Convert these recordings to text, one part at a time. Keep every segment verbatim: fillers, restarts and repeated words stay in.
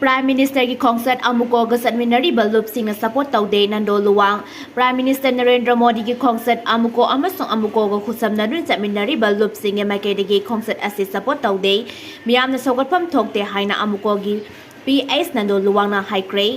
Prime Ministerꯒꯤ ꯈꯣꯡꯆꯠ ꯑꯃꯨꯀꯣꯒ ꯆꯠꯃꯤꯟꯅꯔꯤꯕ ꯂꯨꯞꯁꯤꯡꯅ support ꯇꯧꯗꯦ, Nando Luwang. Prime Minister Narendra ꯃꯣꯗꯤꯒꯤ ꯈꯣꯡꯆꯠ ꯑꯃꯨꯀꯣ ꯑꯃꯁꯨꯡ ꯑꯃꯨꯀꯣꯒ ꯈꯨꯠꯁꯝꯅꯗꯨꯅ ꯆꯠꯃꯤꯟꯅꯔꯤꯕ ꯂꯨꯞꯁꯤꯡꯒꯤ ꯃꯥꯏꯀꯩꯗꯒꯤ ꯈꯣꯡꯆꯠ ꯑꯁꯤ support ꯇꯧꯗꯦ, ꯃꯤꯌꯥꯝꯅ ꯁꯧꯒꯠꯐꯝ ꯊꯣꯛꯇꯦ ꯍꯥꯏꯅ ꯑꯃꯨꯀꯣꯒꯤ P H ꯅꯟꯗꯣ ꯂꯨꯋꯥꯡꯅ ꯍꯥꯏꯈ꯭ꯔꯦ꯫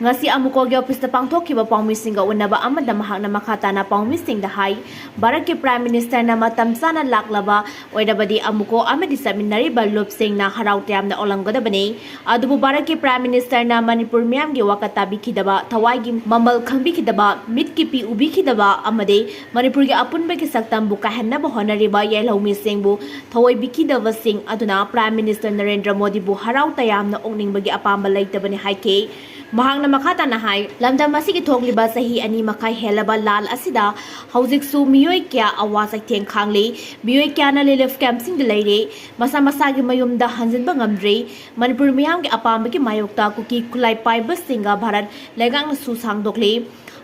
ꯉꯁꯤ ꯑꯃꯨꯀꯣꯒꯤ officeꯇ ꯄꯥꯡꯊꯣꯛꯈꯤꯕ ꯄꯥꯎꯃꯤꯁꯤꯡꯒ ꯎꯅꯕ ꯑꯃꯗ ꯃꯍꯥꯛꯅ ꯃꯈꯥ ꯇꯥꯅ ꯄꯥꯎꯃꯤꯁꯤꯡꯗ ꯍꯥꯏ, ꯚꯥꯔꯠꯀꯤ Prime Ministerꯅ ꯃꯇꯝ ꯆꯥꯅ ꯂꯥꯛꯂꯕ ꯑꯣꯏꯔꯕꯗꯤ ꯑꯃꯨꯀꯣ ꯑꯃꯗꯤ ꯆꯠꯃꯤꯟꯅꯔꯤꯕ ꯂꯨꯞꯁꯤꯡꯅ ꯍꯔꯥꯎ ꯇꯌꯥꯝꯅ ꯑꯣꯛꯂꯝꯒꯗꯕꯅꯤ꯫ ꯑꯗꯨꯕꯨ ꯚꯥꯔꯠꯀꯤ Prime Ministerꯅ ꯃꯅꯤꯄꯨꯔ ꯃꯤꯌꯥꯝꯒꯤ ꯋꯥꯀꯠ ꯇꯥꯕꯤꯈꯤꯗꯕ, ꯊꯋꯥꯏꯒꯤ ꯃꯃꯜ ꯈꯪꯕꯤꯈꯤꯗꯕ, ꯃꯤꯠꯀꯤ ꯄꯤ ꯎꯕꯤꯈꯤꯗꯕ ꯑꯃꯗꯤ ꯃꯅꯤꯄꯨꯔꯒꯤ ꯑꯄꯨꯟꯕꯒꯤ ꯁꯛꯇꯝꯕꯨ ꯀꯥꯏꯍꯟꯅꯕ ꯍꯣꯠꯅꯔꯤꯕ ꯌꯥꯏꯂꯧꯃꯤꯁꯤꯡꯕꯨ ꯊꯑꯣꯏꯕꯤꯈꯤꯗꯕꯁꯤꯡ ꯑꯗꯨꯅ Prime Minister ꯅꯔꯦꯟꯗ꯭ꯔ ꯃꯣꯗꯤꯕꯨ ꯍꯔꯥꯎ ꯇꯌꯥꯝꯅ ꯑꯣꯛꯅꯤꯡꯕꯒꯤ ꯑꯄꯥꯝꯕ ꯂꯩꯇꯕꯅꯤ ꯍꯥꯏꯈꯤ꯫ ꯃꯍꯥꯛꯅ ꯃꯈꯥ ꯇꯥꯅ ꯍꯥꯏ, ꯂꯝꯗꯝ ꯑꯁꯤꯒꯤ ꯊꯣꯛꯂꯤꯕ ꯆꯍꯤ ꯑꯅꯤ ꯃꯈꯥꯏ ꯍꯦꯜꯂꯕ ꯂꯥꯟ ꯑꯁꯤꯗ ꯍꯧꯖꯤꯛꯁꯨ ꯃꯤꯑꯣꯏ ꯀꯌꯥ ꯑꯋꯥ ꯆꯩꯊꯦꯡ ꯈꯥꯡꯂꯤ꯫ ꯃꯤꯑꯣꯏ ꯀꯌꯥꯅ relief campꯁꯤꯡꯗ ꯂꯩꯔꯤ꯫ ꯃꯁꯥ ꯃꯁꯥꯒꯤ ꯃꯌꯨꯝꯗ ꯍꯟꯖꯤꯟꯕ ꯉꯝꯗ꯭ꯔꯤ꯫ ꯃꯅꯤꯄꯨꯔ ꯃꯤꯌꯥꯝꯒꯤ ꯑꯄꯥꯝꯕꯒꯤ ꯃꯥꯌꯣꯛꯇ ꯀꯨꯀꯤ ꯈꯨꯠꯂꯥꯏ ꯄꯥꯏꯕꯁꯤꯡꯒ ꯚꯥꯔꯠ ꯂꯩꯉꯥꯛꯅꯁꯨ ꯁꯥꯡꯗꯣꯛꯂꯤ꯫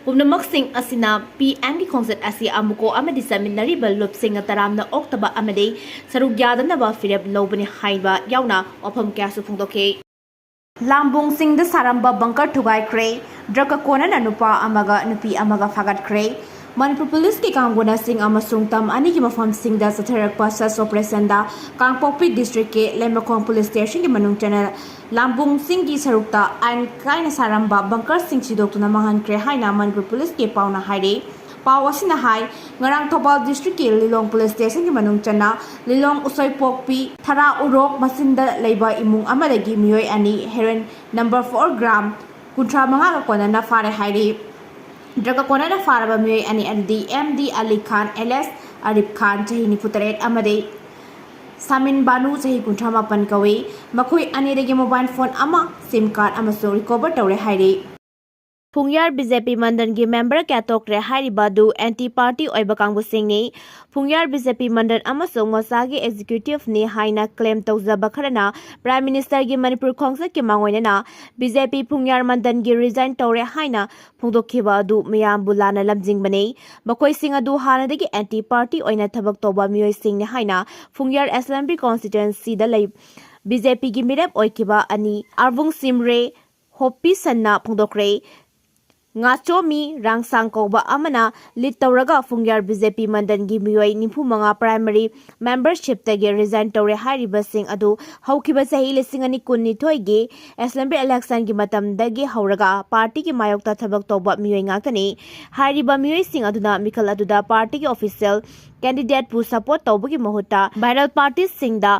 ꯄꯨꯝꯅꯃꯛꯁꯤꯡ ꯑꯁꯤꯅ P Mꯒꯤ ꯈꯣꯡꯆꯠ ꯑꯁꯤ ꯑꯃꯨꯀꯣ ꯑꯃꯗꯤ ꯆꯠꯃꯤꯟꯅꯔꯤꯕ ꯂꯨꯞꯁꯤꯡꯅ ꯇꯔꯥꯝꯅ ꯑꯣꯛꯇꯕ ꯑꯃꯗꯤ ꯁꯔꯨꯛ ꯌꯥꯗꯅꯕ ꯐꯤꯔꯦꯞ ꯂꯧꯕꯅꯤ ꯍꯥꯏꯕ ꯌꯥꯎꯅ ꯋꯥꯐꯝ ꯀꯌꯥꯁꯨ ꯐꯣꯡꯗꯣꯛꯈꯤ꯫ ꯂꯥꯝꯕꯨꯡꯁꯤꯡꯗ ꯁꯥꯔꯝꯕ bunker ꯊꯨꯒꯥꯏꯈ꯭ꯔꯦ꯫ Drugꯀ ꯀꯣꯟꯅꯅ ꯅꯨꯄꯥ ꯑꯃꯒ ꯅꯨꯄꯤ ꯑꯃꯒ ꯐꯥꯒꯠꯈ꯭ꯔꯦ꯫ ꯃꯅꯤꯄꯨꯔ ꯄꯨꯂꯤꯁꯀꯤ ꯀꯥꯡꯕꯨꯅ ꯆꯤꯡ ꯑꯃꯁꯨꯡ ꯇꯝ ꯑꯅꯤꯒꯤ ꯃꯐꯝꯁꯤꯡꯗ ꯆꯠꯊꯔꯛꯄ search operationꯗ ꯀꯥꯡꯄꯣꯛꯄꯤ districtꯀꯤ ꯂꯩꯃꯈꯣꯡ police stationꯒꯤ ꯃꯅꯨꯡ ꯆꯟꯅ ꯂꯥꯝꯕꯨꯡꯁꯤꯡꯒꯤ ꯁꯔꯨꯛꯇ ꯑꯥꯏꯟ ꯀꯥꯏꯅ ꯁꯥꯔꯝꯕ bunkerꯁꯤꯡ ꯁꯤꯗꯣꯛꯇꯨꯅ ꯃꯥꯡꯍꯟꯈ꯭ꯔꯦ ꯍꯥꯏꯅ ꯃꯅꯤꯄꯨꯔ ꯄꯨꯂꯤꯁꯀꯤ ꯄꯥꯎꯅ ꯍꯥꯏꯔꯤ꯫ ꯄꯥꯎ ꯑꯁꯤꯅ ꯍꯥꯏ, ꯉꯔꯥꯡ ꯊꯧꯕꯥꯜ districtꯀꯤ ꯂꯤꯂꯣꯡ police stationꯒꯤ ꯃꯅꯨꯡ ꯆꯟꯅ ꯂꯤꯂꯣꯡ ꯎꯁꯣꯏꯄꯣꯛꯄꯤ ꯊꯔꯥ ꯎꯔꯣꯛ ꯃꯆꯤꯟꯗ ꯂꯩꯕ ꯏꯃꯨꯡ ꯑꯃꯗꯒꯤ ꯃꯤꯑꯣꯏ ꯑꯅꯤ heroin number four gram ꯀꯨꯟꯊ꯭ꯔꯥ ꯃꯉꯥꯒ ꯀꯣꯟꯅꯅ ꯐꯥꯔꯦ ꯍꯥꯏꯔꯤ꯫ Drugꯀ ꯀꯣꯟꯅꯅ ꯐꯥꯔꯕ ꯃꯤꯑꯣꯏ ꯑꯅꯤ ꯑꯗꯨꯗꯤ M D ꯑꯂꯤ ꯈꯥꯟ alias ꯑꯔꯤꯐ ꯈꯥꯟ, ꯆꯍꯤ ꯅꯤꯐꯨ ꯇꯔꯦꯠ, ꯑꯃꯗꯤ ꯁꯥꯃꯤꯟ ꯕꯥꯅꯨ, ꯆꯍꯤ ꯀꯨꯟꯊ꯭ꯔꯥ ꯃꯥꯄꯟ ꯀꯧꯏ꯫ ꯃꯈꯣꯏ ꯑꯅꯤꯗꯒꯤ mobile phone ꯑꯃ, SIM card ꯑꯃꯁꯨ recover ꯇꯧꯔꯦ ꯍꯥꯏꯔꯤ꯫ ꯐꯨꯡꯌꯥꯔ B J P ꯃꯟꯗꯟꯒꯤ member ꯀꯌꯥ ꯇꯣꯛꯈ꯭ꯔꯦ ꯍꯥꯏꯔꯤꯕ ꯑꯗꯨ anti party ꯑꯣꯏꯕ ꯀꯥꯡꯕꯨꯁꯤꯡꯅꯤ꯫ ꯐꯨꯡꯌꯥꯔ B J P ꯃꯟꯗꯟ ꯑꯃꯁꯨꯡ ꯃꯣꯆꯥꯒꯤ executiveꯅꯤ ꯍꯥꯏꯅ claim ꯇꯧꯖꯕ ꯈꯔꯅ Prime Ministerꯒꯤ ꯃꯅꯤꯄꯨꯔ ꯈꯣꯡꯆꯠꯀꯤ ꯃꯥꯡꯑꯣꯏꯅꯅ B J P ꯐꯨꯡꯌꯥꯔ ꯃꯟꯗꯟꯒꯤ resign ꯇꯧꯔꯦ ꯍꯥꯏꯅ ꯐꯣꯡꯗꯣꯛꯈꯤꯕ ꯑꯗꯨ ꯃꯤꯌꯥꯝꯕꯨ ꯂꯥꯟꯅ ꯂꯝꯖꯤꯡꯕꯅꯤ꯫ ꯃꯈꯣꯏꯁꯤꯡ ꯑꯗꯨ ꯍꯥꯟꯅꯗꯒꯤ anti party ꯑꯣꯏꯅ ꯊꯕꯛ ꯇꯧꯕ ꯃꯤꯑꯣꯏꯁꯤꯡꯅꯤ ꯍꯥꯏꯅ ꯐꯨꯡꯌꯥꯔ Assembly Constituencyꯗ ꯂꯩ ꯕꯤ ꯖꯦ ꯄꯤꯒꯤ ꯃꯤꯔꯦꯞ ꯑꯣꯏꯈꯤꯕ ꯑꯅꯤ ꯑꯥꯔꯕꯨꯡ ꯁꯤꯝꯔꯦ ꯍꯣꯞꯄꯤꯁꯟꯅ ꯐꯣꯡꯗꯣꯛꯈ꯭ꯔꯦ꯫ ꯉꯥꯆꯣꯃꯤ ꯔꯥꯡꯁꯥꯡ ꯀꯧꯕ ꯑꯃꯅ ꯂꯤꯗ ꯇꯧꯔꯒ ꯐꯨꯡꯌꯥꯔ ꯕꯤ ꯖꯦ ꯄꯤ ꯃꯟꯗꯜꯒꯤ ꯃꯤꯑꯣꯏ ꯅꯤꯐꯨ ꯃꯉꯥ ꯄ꯭ꯔꯥꯏꯃꯔꯤ ꯃꯦꯝꯕꯔꯁꯤꯞꯇꯒꯤ ꯔꯤꯖꯥꯏꯟ ꯇꯧꯔꯦ꯫ ꯍꯥꯏꯔꯤꯕꯁꯤꯡ ꯑꯗꯨ ꯍꯧꯈꯤꯕ ꯆꯍꯤ ꯂꯤꯁꯤꯡ ꯑꯅꯤ ꯀꯨꯟꯅꯤꯊꯣꯏꯒꯤ ꯑꯦꯁꯦꯝꯕ꯭ꯂꯤ ꯏꯂꯦꯛꯁꯟꯒꯤ ꯃꯇꯝꯗꯒꯤ ꯍꯧꯔꯒ ꯄꯥꯔꯇꯤꯒꯤ ꯃꯥꯌꯣꯛꯇ ꯊꯕꯛ ꯇꯧꯕ ꯃꯤꯑꯣꯏ ꯉꯥꯛꯇꯅꯤ꯫ ꯍꯥꯏꯔꯤꯕ ꯃꯤꯑꯣꯏꯁꯤꯡ ꯑꯗꯨꯅ ꯃꯤꯈꯜ ꯑꯗꯨꯗ ꯄꯥꯔꯇꯤꯒꯤ ꯑꯣꯐꯤꯁꯤꯌꯦꯜ ꯀꯦꯟꯗꯤꯗꯦꯠꯄꯨ ꯁꯄꯣꯔꯠ ꯇꯧꯕꯒꯤ ꯃꯍꯨꯠꯇ ꯚꯥꯏꯔꯦꯜ ꯄꯥꯔꯇꯤꯁꯤꯡꯗ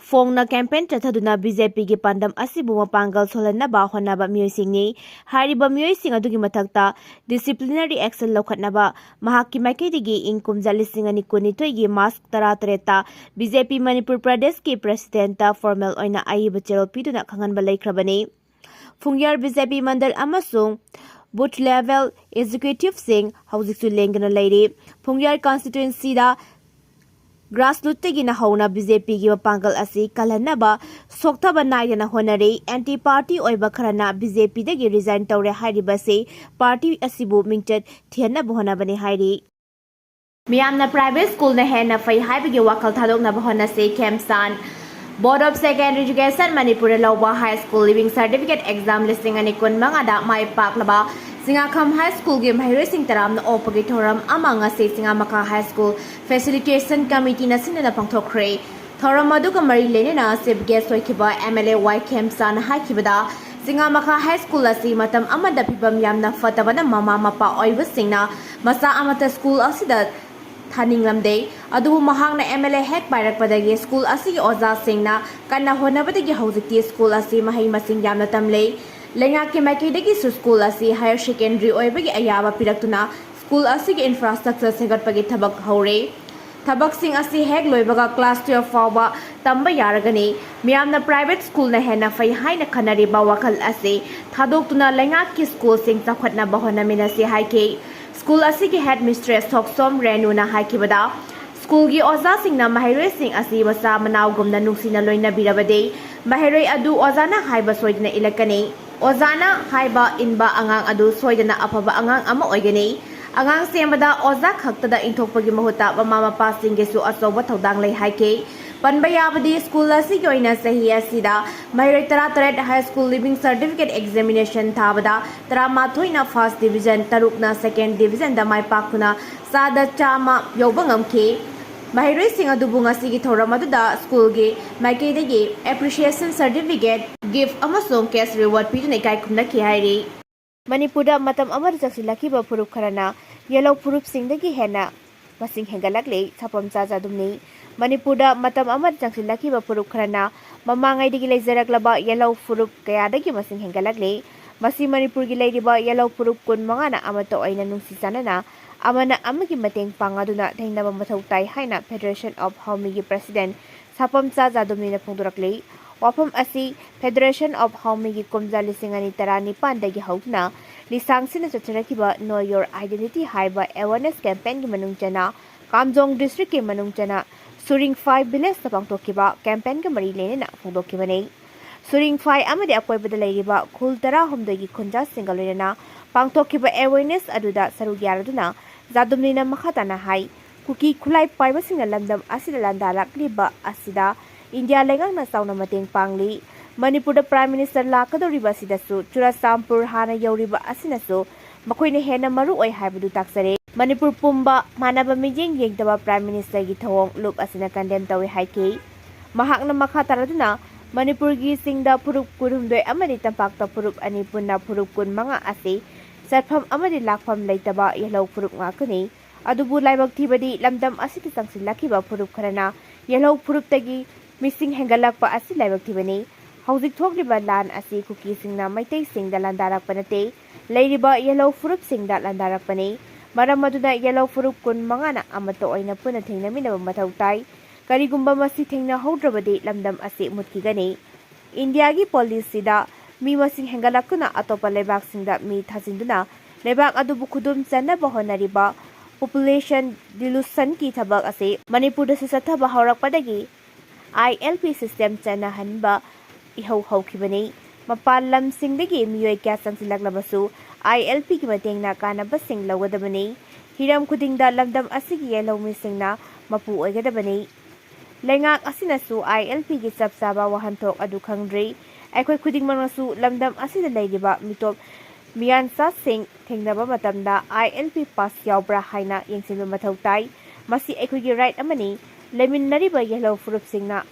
ꯐꯣꯡꯅ ꯀꯦꯝꯄꯦꯟ ꯆꯠꯊꯗꯨꯅ ꯕꯤ ꯖꯦ ꯄꯤꯒꯤ ꯄꯥꯟꯗꯝ ꯑꯁꯤꯕꯨ ꯃꯄꯥꯡꯒꯜ ꯁꯣꯜꯍꯟꯅꯕ ꯍꯣꯠꯅꯕ ꯃꯤꯑꯣꯏꯁꯤꯡꯅꯤ꯫ ꯍꯥꯏꯔꯤꯕ ꯃꯤꯑꯣꯏꯁꯤꯡ ꯑꯗꯨꯒꯤ ꯃꯊꯛꯇ ꯗꯤꯁꯤꯄ꯭ꯂꯤꯅꯔꯤ ꯑꯦꯛꯁꯟ ꯂꯧꯈꯠꯅꯕ ꯃꯍꯥꯛꯀꯤ ꯃꯥꯏꯀꯩꯗꯒꯤ ꯏꯪ ꯀꯨꯝꯖꯥ ꯂꯤꯁꯤꯡ ꯑꯅꯤ ꯀꯨꯟꯅꯤꯊꯣꯏꯒꯤ ꯃꯥꯔꯆ ꯇꯔꯥꯇꯔꯦꯠꯇ ꯕꯤ ꯖꯦ ꯄꯤ ꯃꯅꯤꯄꯨꯔ ꯄ꯭ꯔꯗꯦꯁꯀꯤ ꯄ꯭ꯔꯦꯁꯤꯗꯦꯟꯠꯇ ꯐꯣꯔꯃꯦꯜ ꯑꯣꯏꯅ ꯑꯏꯕ ꯆꯦꯔꯣꯜ ꯄꯤꯗꯨꯅ ꯈꯪꯍꯟꯕ ꯂꯩꯈ꯭ꯔꯕꯅꯤ꯫ ꯐꯨꯡꯌꯥꯔ ꯕꯤ ꯖꯦ ꯄꯤ ꯃꯟꯗꯜ ꯑꯃꯁꯨꯡ ꯕꯨꯊ ꯂꯦꯚꯦꯜ ꯑꯦꯛꯖꯤꯀ꯭ꯌꯨꯇꯤꯚꯁꯤꯡ ꯍꯧꯖꯤꯛꯁꯨ ꯂꯦꯡꯗꯅ ꯂꯩꯔꯤ꯫ ꯐꯨꯡꯌꯥꯔ ꯀꯟꯁꯇꯤꯇ꯭ꯋꯦꯟꯁꯤꯗ ꯒ꯭ꯔꯥꯁꯔꯨꯠꯇꯒꯤꯅ ꯍꯧꯅ ꯕꯤ ꯖꯦ ꯄꯤꯒꯤ ꯃꯄꯥꯡꯒꯜ ꯑꯁꯤ ꯀꯜꯍꯟꯅꯕ ꯁꯣꯛꯊꯕ ꯅꯥꯏꯗꯅ ꯍꯣꯠꯅꯔꯤ꯫ ꯑꯦꯟꯇꯤ ꯄꯥꯔꯇꯤ ꯑꯣꯏꯕ ꯈꯔꯅ ꯕꯤ ꯖꯦ ꯄꯤꯗꯒꯤ ꯔꯤꯖꯥꯏꯟ ꯇꯧꯔꯦ ꯍꯥꯏꯔꯤꯕꯁꯤ ꯄꯥꯔꯇꯤ ꯑꯁꯤꯕꯨ ꯃꯤꯡꯆꯠ ꯊꯤꯍꯟꯅꯕ ꯍꯣꯠꯅꯕꯅꯤ ꯍꯥꯏꯔꯤ꯫ ꯃꯤꯌꯥꯝꯅ ꯄ꯭ꯔꯥꯏꯚꯦꯠ ꯁ꯭ꯀꯨꯜꯅ ꯍꯦꯟꯅ ꯐꯩ ꯍꯥꯏꯕꯒꯤ ꯋꯥꯈꯜ ꯊꯥꯗꯣꯛꯅꯕ ꯍꯣꯠꯅꯁꯤ꯫ ꯈꯦꯝꯆꯥꯟ꯫ Board of Secondary Education ꯃꯅꯤꯄꯨꯔꯗ ꯂꯧꯕ high school leaving certificate exam ꯂꯤꯁꯤꯡ ꯑꯅꯤ ꯀꯨꯟ ꯃꯉꯥꯗ ꯃꯥꯏ ꯄꯥꯛꯂꯕ ꯆꯤꯡꯉꯥꯈꯝ ꯍꯥꯏ ꯁ꯭ꯀꯨꯜꯒꯤ ꯃꯍꯩꯔꯣꯏꯁꯤꯡ ꯇꯔꯥꯝꯅ ꯑꯣꯛꯄꯒꯤ ꯊꯧꯔꯝ ꯑꯃ ꯉꯁꯤ ꯆꯤꯡꯉꯥꯃꯈꯥ ꯍꯥꯏ ꯁ꯭ꯀꯨꯜ ꯐꯦꯁꯤꯂꯤꯇꯦꯁꯟ ꯀꯃꯤꯇꯤꯅ ꯁꯤꯟꯗꯨꯅ ꯄꯥꯡꯊꯣꯛꯈ꯭ꯔꯦ꯫ ꯊꯧꯔꯝ ꯑꯗꯨꯒ ꯃꯔꯤ ꯂꯩꯅꯅ ꯆꯤꯐ ꯒꯦꯁ ꯑꯣꯏꯈꯤꯕ ꯑꯦꯝ ꯑꯦꯜ ꯑꯦ ꯋꯥꯏ ꯈꯦꯝꯆꯥꯟꯅ ꯍꯥꯏꯈꯤꯕꯗ, ꯆꯤꯡꯉꯥꯃꯈꯥ ꯍꯥꯏ ꯁ꯭ꯀꯨꯜ ꯑꯁꯤ ꯃꯇꯝ ꯑꯃꯗ ꯐꯤꯕꯝ ꯌꯥꯝꯅ ꯐꯠꯇꯕꯅ ꯃꯃꯥ ꯃꯄꯥ ꯑꯣꯏꯕꯁꯤꯡꯅ ꯃꯆꯥ ꯑꯃꯠꯇ ꯁ꯭ꯀꯨꯜ ꯑꯁꯤꯗ ꯊꯥꯅꯤꯡꯂꯝꯗꯦ꯫ ꯑꯗꯨꯕꯨ ꯃꯍꯥꯛꯅ ꯑꯦꯝ ꯑꯦꯜ ꯑꯦ ꯍꯦꯛ ꯄꯥꯏꯔꯛꯄꯗꯒꯤ ꯁ꯭ꯀꯨꯜ ꯑꯁꯤꯒꯤ ꯑꯣꯖꯥꯁꯤꯡꯅ ꯀꯟꯅ ꯍꯣꯠꯅꯕꯗꯒꯤ ꯍꯧꯖꯤꯛꯇꯤ ꯁ꯭ꯀꯨꯜ ꯑꯁꯤ ꯃꯍꯩ ꯃꯁꯤꯡ ꯌꯥꯝꯅ ꯇꯝꯂꯦ꯫ ꯂꯩꯉꯥꯛꯀꯤ ꯃꯥꯏꯀꯩꯗꯒꯤꯁꯨ ꯁ꯭ꯀꯨꯜ ꯑꯁꯤ ꯍꯥꯌꯔ ꯁꯦꯀꯦꯟꯗꯔꯤ ꯑꯣꯏꯕꯒꯤ ꯑꯌꯥꯕ ꯄꯤꯔꯛꯇꯨꯅ ꯁ꯭ꯀꯨꯜ ꯑꯁꯤꯒꯤ ꯏꯟꯐ꯭ꯔꯥꯁ꯭ꯇ꯭ꯔꯛꯆꯔ ꯁꯦꯝꯒꯠꯄꯒꯤ ꯊꯕꯛ ꯍꯧꯔꯦ꯫ ꯊꯕꯛꯁꯤꯡ ꯑꯁꯤ ꯍꯦꯛ ꯂꯣꯏꯕꯒ ꯀ꯭ꯂꯥꯁ ꯇꯨꯌꯦꯜꯐ ꯐꯥꯎꯕ ꯇꯝꯕ ꯌꯥꯔꯒꯅꯤ꯫ ꯃꯤꯌꯥꯝꯅ ꯄ꯭ꯔꯥꯏꯚꯦꯠ ꯁ꯭ꯀꯨꯜꯅ ꯍꯦꯟꯅ ꯐꯩ ꯍꯥꯏꯅ ꯈꯟꯅꯔꯤꯕ ꯋꯥꯈꯜ ꯑꯁꯤ ꯊꯥꯗꯣꯛꯇꯨꯅ ꯂꯩꯉꯥꯛꯀꯤ ꯁ꯭ꯀꯨꯜꯁꯤꯡ ꯆꯥꯎꯈꯠꯅꯕ ꯍꯣꯠꯅꯃꯤꯟꯅꯁꯤ ꯍꯥꯏꯈꯤ꯫ ꯁ꯭ꯀꯨꯜ ꯑꯁꯤꯒꯤ ꯍꯦꯗ ꯃꯤꯁꯇ꯭ꯔꯦꯁ ꯊꯣꯛꯁꯣꯝ ꯔꯦꯅꯨꯅ ꯍꯥꯏꯈꯤꯕꯗ, ꯁ꯭ꯀꯨꯜꯒꯤ ꯑꯣꯖꯥꯁꯤꯡꯅ ꯃꯍꯩꯔꯣꯏꯁꯤꯡ ꯑꯁꯤ ꯃꯆꯥ ꯃꯅꯥꯎꯒꯨꯝꯅ ꯅꯨꯡꯁꯤꯅ ꯂꯣꯏꯅꯕꯤꯔꯕꯗꯤ ꯃꯍꯩꯔꯣꯏ ꯑꯗꯨ ꯑꯣꯖꯥꯅ ꯍꯥꯏꯕ ꯁꯣꯏꯗꯅ ꯏꯜꯂꯛꯀꯅꯤ꯫ ꯑꯣꯖꯥꯅ ꯍꯥꯏꯕ ꯏꯟꯕ ꯑꯉꯥꯡ ꯑꯗꯨ ꯁꯣꯏꯗꯅ ꯑꯐꯕ ꯑꯉꯥꯡ ꯑꯃ ꯑꯣꯏꯒꯅꯤ꯫ ꯑꯉꯥꯡ ꯁꯦꯝꯕꯗ ꯑꯣꯖꯥ ꯈꯛꯇꯗ ꯏꯟꯊꯣꯛꯄꯒꯤ ꯃꯍꯨꯠꯇ ꯃꯃꯥ ꯃꯄꯥꯁꯤꯡꯒꯤꯁꯨ ꯑꯆꯧꯕ ꯊꯧꯗꯥꯡ ꯂꯩ ꯍꯥꯏꯈꯤ꯫ ꯄꯟꯕ ꯌꯥꯕꯗꯤ, ꯁ꯭ꯀꯨꯜ ꯑꯁꯤꯒꯤ ꯑꯣꯏꯅ ꯆꯍꯤ ꯑꯁꯤꯗ ꯃꯍꯩꯔꯣꯏ ꯇꯔꯥꯇꯔꯦꯠ High School Leaving Certificate Examination ꯊꯥꯕꯗ ꯇꯔꯥꯃꯥꯊꯣꯏꯅ first division, ꯇꯔꯨꯛꯅ second divisionꯗ ꯃꯥꯏ ꯄꯥꯛꯇꯨꯅ ꯆꯥꯗ ꯆꯥꯝꯃ ꯌꯧꯕ ꯉꯝꯈꯤ꯫ ꯃꯍꯩꯔꯣꯏꯁꯤꯡ ꯑꯗꯨꯕꯨ ꯉꯁꯤꯒꯤ ꯊꯧꯔꯝ ꯑꯗꯨꯗ ꯁ꯭ꯀꯨꯜꯒꯤ ꯃꯥꯏꯀꯩꯗꯒꯤ appreciation certificate, gift ꯑꯃꯁꯨꯡ cash reward ꯄꯤꯗꯨꯅ ꯏꯀꯥꯏ ꯈꯨꯝꯅꯈꯤ ꯍꯥꯏꯔꯤ꯫ ꯃꯅꯤꯄꯨꯔꯗ ꯃꯇꯝ ꯑꯃꯗ ꯆꯪꯁꯤꯜꯂꯛꯈꯤꯕ ꯐꯨꯔꯨꯞ ꯈꯔꯅ ꯌꯦꯜꯍꯧ ꯐꯨꯔꯨꯞꯁꯤꯡꯗꯒꯤ ꯍꯦꯟꯅ ꯃꯁꯤꯡ ꯍꯦꯟꯒꯠꯂꯛꯂꯤ꯫ ꯁꯥꯐꯝꯆꯥ ꯖꯥꯗꯨꯝꯅꯤ꯫ ꯃꯅꯤꯄꯨꯔꯗ ꯃꯇꯝ ꯑꯃꯗ ꯆꯪꯁꯤꯜꯂꯛꯈꯤꯕ ꯐꯨꯔꯨꯞ ꯈꯔꯅ ꯃꯃꯥꯡꯉꯩꯗꯒꯤ ꯂꯩꯖꯔꯛꯂꯕ ꯌꯦꯜꯍꯧ ꯐꯨꯔꯨꯞ ꯀꯌꯥꯗꯒꯤ ꯃꯁꯤꯡ ꯍꯦꯟꯒꯠꯂꯛꯂꯤ꯫ ꯃꯁꯤ ꯃꯅꯤꯄꯨꯔꯒꯤ ꯂꯩꯔꯤꯕ ꯌꯦꯜꯍꯧ ꯐꯨꯔꯨꯞ ꯀꯨꯟ ꯃꯉꯥꯅ ꯑꯃꯠꯇ ꯑꯣꯏꯅ ꯅꯨꯡꯁꯤ ꯆꯥꯟꯅꯅ ꯑꯃꯅ ꯑꯃꯒꯤ ꯃꯇꯦꯡ ꯄꯥꯡꯅꯗꯨꯅ ꯊꯦꯡꯅꯕ ꯃꯊꯧ ꯇꯥꯏ ꯍꯥꯏꯅ Federation of ꯍꯥꯎꯃꯤꯒꯤ President ꯁꯥꯐꯝꯆꯥ ꯖꯥꯗꯨꯝꯅꯤꯅ ꯐꯣꯡꯗꯣꯔꯛꯂꯤ꯫ ꯋꯥꯐꯝ ꯑꯁꯤ Federation of ꯍꯥꯎꯃꯤꯒꯤ ꯀꯨꯝꯖꯥ ꯂꯤꯁꯤꯡ ꯑꯅꯤ ꯇꯔꯥꯅꯤꯄꯥꯟꯗꯒꯤ ꯍꯧꯗꯨꯅ ꯂꯤꯁꯥꯡ ꯁꯤꯠꯅ ꯆꯠꯊꯔꯛꯈꯤꯕ Know Your Identity ꯍꯥꯏꯕ awareness campaignꯒꯤ ꯃꯅꯨꯡ ꯆꯟꯅ ꯀꯥꯝꯖꯣꯡ districtꯀꯤ ꯃꯅꯨꯡ ꯆꯟꯅ ꯁꯨꯔꯤꯡꯐꯥꯏ villageꯇ ꯄꯥꯡꯊꯣꯛꯈꯤꯕ campaignꯒ ꯃꯔꯤ ꯂꯩꯅꯅ ꯐꯣꯡꯗꯣꯛꯈꯤꯕꯅꯤ꯫ ꯁꯨꯔꯤꯡꯐꯥꯏ ꯑꯃꯗꯤ ꯑꯀꯣꯏꯕꯗ ꯂꯩꯔꯤꯕ ꯈꯨꯜ ꯇꯔꯥꯍꯨꯝꯗꯣꯏꯒꯤ ꯈꯨꯟꯖꯥꯁꯤꯡꯒ ꯂꯣꯏꯅꯅ ꯄꯥꯡꯊꯣꯛꯈꯤꯕ awareness ꯑꯗꯨꯗ ꯁꯔꯨꯛ ꯌꯥꯔꯗꯨꯅ ꯖꯥꯗꯨꯝꯅꯤꯅ ꯃꯈꯥ ꯇꯥꯅ ꯍꯥꯏ, ꯀꯨꯀꯤ ꯈꯨꯠꯂꯥꯏ ꯄꯥꯏꯕꯁꯤꯡꯅ ꯂꯝꯗꯝ ꯑꯁꯤꯗ ꯂꯥꯟꯗꯥꯔꯛꯂꯤꯕ ꯑꯁꯤꯗ ꯏꯟꯗꯤꯌꯥ ꯂꯩꯉꯥꯛꯅ ꯆꯥꯎꯅ ꯃꯇꯦꯡ ꯄꯥꯡꯂꯤ꯫ ꯃꯅꯤꯄꯨꯔꯗ Prime Minister ꯂꯥꯛꯀꯗꯧꯔꯤꯕ ꯑꯁꯤꯗꯁꯨ ꯆꯨꯔꯆꯥꯟꯄꯨꯔ ꯍꯥꯟꯅ ꯌꯧꯔꯤꯕ ꯑꯁꯤꯅꯁꯨ ꯃꯈꯣꯏꯅ ꯍꯦꯟꯅ ꯃꯔꯨ ꯑꯣꯏ ꯍꯥꯏꯕꯗꯨ ꯇꯥꯛꯆꯔꯦ꯫ ꯃꯅꯤꯄꯨꯔ ꯄꯨꯝꯕ ꯃꯥꯟꯅꯕ ꯃꯤꯠꯌꯦꯡ ꯌꯦꯡꯗꯕ Prime Ministerꯒꯤ ꯊꯧꯑꯣꯡ ꯂꯨꯞ ꯑꯁꯤꯅ condemn ꯇꯧꯏ ꯍꯥꯏꯈꯤ꯫ ꯃꯍꯥꯛꯅ ꯃꯈꯥ ꯇꯥꯔꯗꯨꯅ ꯃꯅꯤꯄꯨꯔꯒꯤ ꯆꯤꯡꯗ ꯐꯨꯔꯨꯞ ꯀꯨꯟꯍꯨꯝꯗꯣꯏ ꯑꯃꯗꯤ ꯇꯝꯄꯥꯛꯇ ꯐꯨꯔꯨꯞ ꯑꯅꯤ ꯄꯨꯟꯅ ꯐꯨꯔꯨꯞ ꯀꯨꯟꯃꯉꯥ ꯑꯁꯤ ꯆꯠꯐꯝ ꯑꯃꯗꯤ ꯂꯥꯛꯐꯝ ꯂꯩꯇꯕ ꯌꯦꯜꯍꯧ ꯐꯨꯔꯨꯞ ꯉꯥꯛꯇꯅꯤ꯫ ꯑꯗꯨꯕꯨ ꯂꯥꯏꯕꯛ ꯊꯤꯕꯗꯤ ꯂꯝꯗꯝ ꯑꯁꯤꯗ ꯆꯪꯁꯤꯜꯂꯛꯈꯤꯕ ꯐꯨꯔꯨꯞ ꯈꯔꯅ ꯌꯦꯜꯍꯧ ꯐꯨꯔꯨꯞꯇꯒꯤ ꯃꯤꯁꯤꯡ ꯍꯦꯟꯒꯠꯂꯛꯄ ꯑꯁꯤ ꯂꯥꯏꯕꯛ ꯊꯤꯕꯅꯤ꯫ ꯍꯧꯖꯤꯛ ꯊꯣꯛꯂꯤꯕ ꯂꯥꯟ ꯑꯁꯤ ꯀꯨꯀꯤꯁꯤꯡꯅ ꯃꯩꯇꯩꯁꯤꯡꯗ ꯂꯥꯟꯗꯥꯔꯛꯄ ꯅꯠꯇꯦ, ꯂꯩꯔꯤꯕ ꯌꯦꯜꯍꯧ ꯐꯨꯔꯨꯞꯁꯤꯡꯗ ꯂꯥꯟꯗꯥꯔꯛꯄꯅꯤ꯫ ꯃꯔꯝ ꯑꯗꯨꯅ ꯌꯦꯜꯍꯧ ꯐꯨꯔꯨꯞ ꯀꯨꯟ ꯃꯉꯥꯅ ꯑꯃꯠꯇ ꯑꯣꯏꯅ ꯄꯨꯟꯅ ꯊꯦꯡꯅꯃꯤꯟꯅꯕ ꯃꯊꯧ ꯇꯥꯏ꯫ ꯀꯔꯤꯒꯨꯝꯕ ꯃꯁꯤ ꯊꯦꯡꯅꯍꯧꯗ꯭ꯔꯕꯗꯤ ꯂꯝꯗꯝ ꯑꯁꯤ ꯃꯨꯠꯈꯤꯒꯅꯤ꯫ ꯏꯟꯗꯤꯌꯥꯒꯤ policyꯗ ꯃꯤ ꯃꯁꯤꯡ ꯍꯦꯟꯒꯠꯂꯛꯇꯨꯅ ꯑꯇꯣꯞꯄ ꯂꯩꯕꯥꯛꯁꯤꯡꯗ ꯃꯤ ꯊꯥꯖꯤꯟꯗꯨꯅ ꯂꯩꯕꯥꯛ ꯑꯗꯨꯕꯨ ꯈꯨꯗꯨꯝ ꯆꯟꯅꯕ ꯍꯣꯠꯅꯔꯤꯕ population dilutionꯒꯤ ꯊꯕꯛ ꯑꯁꯤ ꯃꯅꯤꯄꯨꯔꯗꯁꯨ ꯆꯠꯊꯕ ꯍꯧꯔꯛꯄꯗꯒꯤ ILP system ꯆꯠꯅꯍꯟꯕ ꯏꯍꯧ ꯍꯧꯈꯤꯕꯅꯤ꯫ ꯃꯄꯥꯟ ꯂꯝꯁꯤꯡꯗꯒꯤ ꯃꯤꯑꯣꯏ ꯀꯌꯥ ꯆꯪꯁꯤꯜꯂꯛꯂꯕꯁꯨ ILPꯒꯤ ꯃꯇꯦꯡꯅ ꯀꯥꯟꯅꯕꯁꯤꯡ ꯂꯧꯒꯗꯕꯅꯤ꯫ ꯍꯤꯔꯝ ꯈꯨꯗꯤꯡꯗ ꯂꯝꯗꯝ ꯑꯁꯤꯒꯤ ꯌꯦꯜꯍꯧꯃꯤꯁꯤꯡꯅ ꯃꯄꯨ ꯑꯣꯏꯒꯗꯕꯅꯤ꯫ ꯂꯩꯉꯥꯛ ꯑꯁꯤꯅꯁꯨ ꯑꯥꯏ ꯑꯦꯜ ꯄꯤꯒꯤ ꯆꯞ ꯆꯥꯕ ꯋꯥꯍꯟꯊꯣꯛ ꯑꯗꯨ ꯈꯪꯗ꯭ꯔꯤ꯫ ꯑꯩꯈꯣꯏ ꯈꯨꯗꯤꯡꯃꯛꯅꯁꯨ ꯂꯝꯗꯝ ꯑꯁꯤꯗ ꯂꯩꯔꯤꯕ ꯃꯤꯇꯣꯞ ꯃꯤꯌꯥꯟꯆꯥꯁꯤꯡ ꯊꯦꯡꯅꯕ ꯃꯇꯝꯗ ꯑꯥꯏ ꯑꯦꯜ ꯄꯤ ꯄꯥꯁ ꯌꯥꯎꯕ꯭ꯔꯥ ꯍꯥꯏꯅ ꯌꯦꯡꯁꯤꯟꯕ ꯃꯊꯧ ꯇꯥꯏ꯫ ꯃꯁꯤ ꯑꯩꯈꯣꯏꯒꯤ ꯔꯥꯏꯠ ꯑꯃꯅꯤ꯫ ꯂꯩꯃꯤꯟꯅꯔꯤꯕ ꯌꯦꯜꯍꯧ ꯐꯨꯔꯨꯞꯁꯤꯡꯅ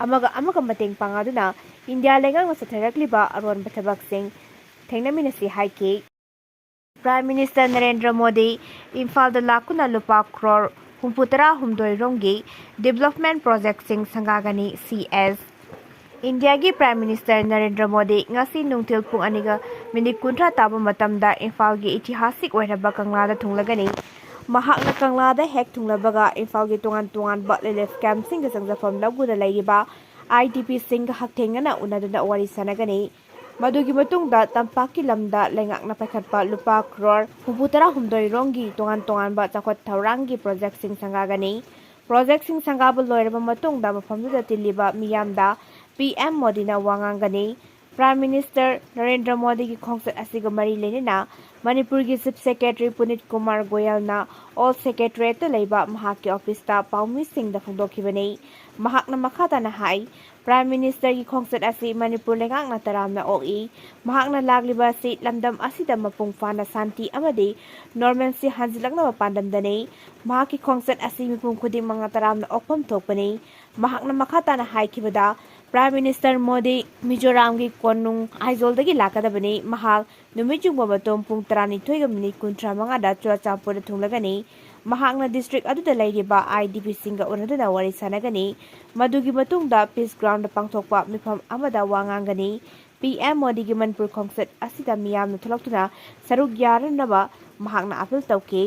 ꯑꯃꯒ ꯑꯃꯒ ꯃꯇꯦꯡ ꯄꯥꯡꯅꯗꯨꯅ ꯏꯟꯗꯤꯌꯥ ꯂꯩꯉꯥꯛꯅ ꯆꯠꯊꯔꯛꯂꯤꯕ ꯑꯔꯣꯟꯕ ꯊꯕꯛꯁꯤꯡ ꯊꯦꯡꯅꯃꯤꯟꯅꯁꯤ ꯍꯥꯏꯈꯤ꯫ ꯄ꯭ꯔꯥꯏꯝ ꯃꯤꯅꯤꯁꯇꯔ ꯅꯔꯦꯟꯗ꯭ꯔ ꯃꯣꯗꯤ ꯏꯝꯐꯥꯜꯗ ꯂꯥꯛꯇꯨꯅ ꯂꯨꯄꯥ ꯀ꯭ꯔꯣꯔ ꯍꯨꯝꯐꯨ ꯇꯔꯥ ꯍꯨꯝꯗꯣꯏ ꯔꯣꯝꯒꯤ ꯗꯤꯕꯦꯂꯞꯃꯦꯟ ꯄ꯭ꯔꯣꯖꯦꯛꯁꯤꯡ ꯁꯪꯒꯥꯒꯅꯤ꯫ ꯁꯤ ꯑꯦꯁ ꯏꯟꯗꯤꯌꯥꯒꯤ ꯄ꯭ꯔꯥꯏꯝ ꯃꯤꯅꯤꯁꯇꯔ ꯅꯔꯦꯟꯗ꯭ꯔ ꯃꯣꯗꯤ ꯉꯁꯤ ꯅꯨꯡꯊꯤꯜ ꯄꯨꯡ ꯑꯅꯤꯒ ꯃꯤꯅꯤꯠ ꯀꯨꯟꯊ꯭ꯔꯥ ꯇꯥꯕ ꯃꯇꯝꯗ ꯏꯝꯐꯥꯜꯒꯤ ꯏꯇꯤꯍꯥꯁꯤꯛ ꯑꯣꯏꯔꯕ ꯀꯪꯂꯥꯗ ꯊꯨꯡꯂꯒꯅꯤ꯫ ꯃꯍꯥꯛꯅ ꯀꯪꯂꯥꯗ ꯍꯦꯛ ꯊꯨꯡꯂꯕꯒ ꯏꯝꯐꯥꯜꯒꯤ ꯇꯣꯉꯥꯟ ꯇꯣꯉꯥꯟꯕ ꯔꯤꯂꯤꯐ ꯀꯦꯝꯞꯁꯤꯡꯗ ꯆꯪꯖꯐꯝ ꯂꯧꯗꯨꯅ ꯂꯩꯔꯤꯕ ꯑꯥꯏ ꯗꯤ ꯄꯤꯁꯤꯡꯒ ꯍꯛꯊꯦꯡꯅꯅ ꯎꯅꯗꯨꯅ ꯋꯥꯔꯤ ꯁꯥꯟꯅꯒꯅꯤ꯫ ꯃꯗꯨꯒꯤ ꯃꯇꯨꯡꯗ ꯇꯝꯄꯥꯛꯀꯤ ꯂꯝꯗ ꯂꯩꯉꯥꯛꯅ ꯄꯥꯏꯈꯠꯄ ꯂꯨꯄꯥ ꯀ꯭ꯔꯣꯔ ꯍꯨꯝꯐꯨ ꯇꯔꯥ ꯍꯨꯝꯗꯣꯏ ꯔꯣꯝꯒꯤ ꯇꯣꯉꯥꯟ ꯇꯣꯉꯥꯟꯕ ꯆꯥꯎꯈꯠ ꯊꯧꯔꯥꯡꯒꯤ ꯄ꯭ꯔꯣꯖꯦꯛꯁꯤꯡ ꯁꯪꯒꯥꯒꯅꯤ꯫ ꯄ꯭ꯔꯣꯖꯦꯛꯁꯤꯡ ꯁꯪꯒꯥꯕ ꯂꯣꯏꯔꯕ ꯃꯇꯨꯡꯗ ꯃꯐꯝꯗꯨꯗ ꯇꯤꯜꯂꯤꯕ ꯃꯤꯌꯥꯝꯗ ꯄꯤ ꯑꯦꯝ ꯃꯣꯗꯤꯅ ꯋꯥ ꯉꯥꯡꯒꯅꯤ꯫ ꯄ꯭ꯔꯥꯏꯝ ꯃꯤꯅꯤꯁꯇꯔ ꯅꯔꯦꯟꯗ꯭ꯔ ꯃꯣꯗꯤꯒꯤ ꯈꯣꯡꯆꯠ ꯑꯁꯤꯒ ꯃꯔꯤ ꯂꯩꯅꯅ ꯃꯅꯤꯄꯨꯔꯒꯤ ꯆꯤꯐ ꯁꯦꯀ꯭ꯔꯦꯇꯔꯤ ꯄꯨꯅꯤꯠ ꯀꯨꯃꯥꯔ ꯒꯣꯌꯜꯅ ꯑꯣꯜ ꯁꯦꯀ꯭ꯔꯦꯇꯔꯤꯌꯦꯠꯇ ꯂꯩꯕ ꯃꯍꯥꯛꯀꯤ ꯑꯣꯐꯤꯁꯇ ꯄꯥꯎꯃꯤꯁꯤꯡꯗ ꯐꯣꯡꯗꯣꯛꯈꯤꯕꯅꯤ꯫ ꯃꯍꯥꯛꯅ ꯃꯈꯥ ꯇꯥꯅ ꯍꯥꯏ, ꯄ꯭ꯔꯥꯏꯝ ꯃꯤꯅꯤꯁꯇꯔꯒꯤ ꯈꯣꯡꯆꯠ ꯑꯁꯤ ꯃꯅꯤꯄꯨꯔ ꯂꯩꯉꯥꯛꯅ ꯇꯔꯥꯝꯅ ꯑꯣꯛꯏ꯫ ꯃꯍꯥꯛꯅ ꯂꯥꯛꯂꯤꯕ ꯑꯁꯤ ꯂꯝꯗꯝ ꯑꯁꯤꯗ ꯃꯄꯨꯡ ꯐꯥꯅ ꯁꯥꯟꯇꯤ ꯑꯃꯗꯤ ꯅꯣꯔꯃꯦꯜꯁꯤ ꯍꯟꯖꯤꯜꯂꯛꯅꯕ ꯄꯥꯟꯗꯝꯗꯅꯤ꯫ ꯃꯍꯥꯛꯀꯤ ꯈꯣꯡꯆꯠ ꯑꯁꯤ ꯃꯤꯄꯨꯝ ꯈꯨꯗꯤꯡꯃꯛꯅ ꯇꯔꯥꯝꯅ ꯑꯣꯛꯐꯝ ꯊꯣꯛꯄꯅꯤ꯫ ꯃꯍꯥꯛꯅ ꯃꯈꯥ ꯇꯥꯅ ꯍꯥꯏꯈꯤꯕꯗ, ꯄ꯭ꯔꯥꯏꯝ ꯃꯤꯅꯤꯁꯇꯔ ꯃꯣꯗꯤ ꯃꯤꯖꯣꯔꯥꯝꯒꯤ ꯀꯣꯅꯨꯡ ꯑꯥꯏꯖꯣꯜꯗꯒꯤ ꯂꯥꯛꯀꯗꯕꯅꯤ꯫ ꯃꯍꯥꯛ ꯅꯨꯃꯤꯠ ꯌꯨꯡꯕ ꯃꯇꯝ ꯄꯨꯡ ꯇꯔꯥꯅꯤꯊꯣꯏꯒ ꯃꯤꯅꯤꯠ ꯀꯨꯟꯊ꯭ꯔꯥ ꯃꯉꯥꯗ ꯆꯨꯔꯥꯆꯥꯟꯄꯨꯔꯗ ꯊꯨꯡꯂꯒꯅꯤ꯫ ꯃꯍꯥꯛꯅ ꯗꯤꯁꯇ꯭ꯔꯤꯛ ꯑꯗꯨꯗ ꯂꯩꯔꯤꯕ ꯑꯥꯏ ꯗꯤ ꯄꯤꯁꯤꯡꯒ ꯎꯅꯗꯨꯅ ꯋꯥꯔꯤ ꯁꯥꯟꯅꯒꯅꯤ꯫ ꯃꯗꯨꯒꯤ ꯃꯇꯨꯡꯗ ꯄꯤꯁ ꯒ꯭ꯔꯥꯎꯟꯗ ꯄꯥꯡꯊꯣꯛꯄ ꯃꯤꯐꯝ ꯑꯃꯗ ꯋꯥ ꯉꯥꯡꯒꯅꯤ꯫ ꯄꯤ ꯑꯦꯝ ꯃꯣꯗꯤꯒꯤ ꯃꯅꯤꯄꯨꯔ ꯈꯣꯡꯆꯠ ꯑꯁꯤꯗ ꯃꯤꯌꯥꯝꯅ ꯊꯣꯛꯂꯛꯇꯨꯅ ꯁꯔꯨꯛ ꯌꯥꯅꯅꯕ ꯃꯍꯥꯛꯅ ꯑꯥꯄꯤꯜ ꯇꯧꯈꯤ꯫